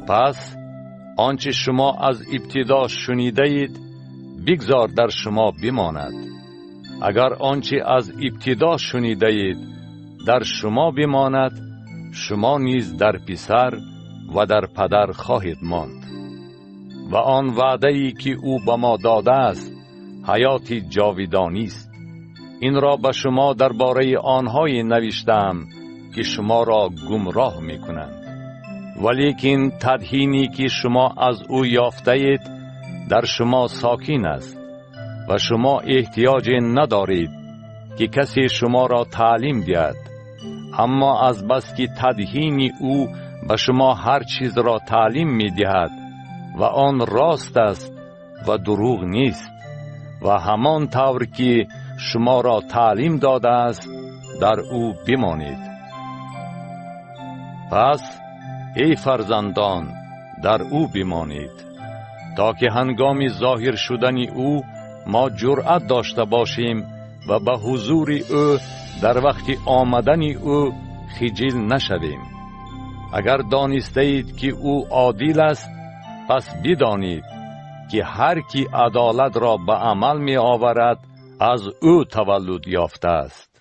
Пас он чӣ шумо аз ибтидо шунидаед, бигзор дар шумо бимонад. Агар он чӣ аз ибтидо шунидаед дар шумо бимонад, шумо низ дар Писар ва дар Падар хоҳед монд. Ва он ваъдае ки ӯ ба мо додааст, ҳаёти ҷовидонист. Инро ба шумо дар бораи онҳое навиштаам, ки шуморо гумроҳ мекунанд. Валекин тадҳине ки шумо аз ӯ ёфтаед, дар шумо сокин аст ва шумо эҳтиёҷе надоред, ки касе шуморо таълим диҳад. Аммо аз бас ки тадҳини ӯ ба шумо ҳар чизро таълим медиҳад ва он рост аст ва дурӯғ нест, ва ҳамон тавр ки шуморо таълим додааст, дар ӯ бимонед. Пас эй фарзандон, дар ӯ бимонед, то ки ҳангоми зоҳир шудани ӯ мо ҷуръат дошта бошем ва ба ҳузури ӯ дар вақти омадани ӯ хиҷил нашавем. Агар донистаед, ки ӯ одил аст, пас бидонед, ки ҳар кӣ адолатро ба амал меоварад, аз ӯ таваллуд ёфтааст.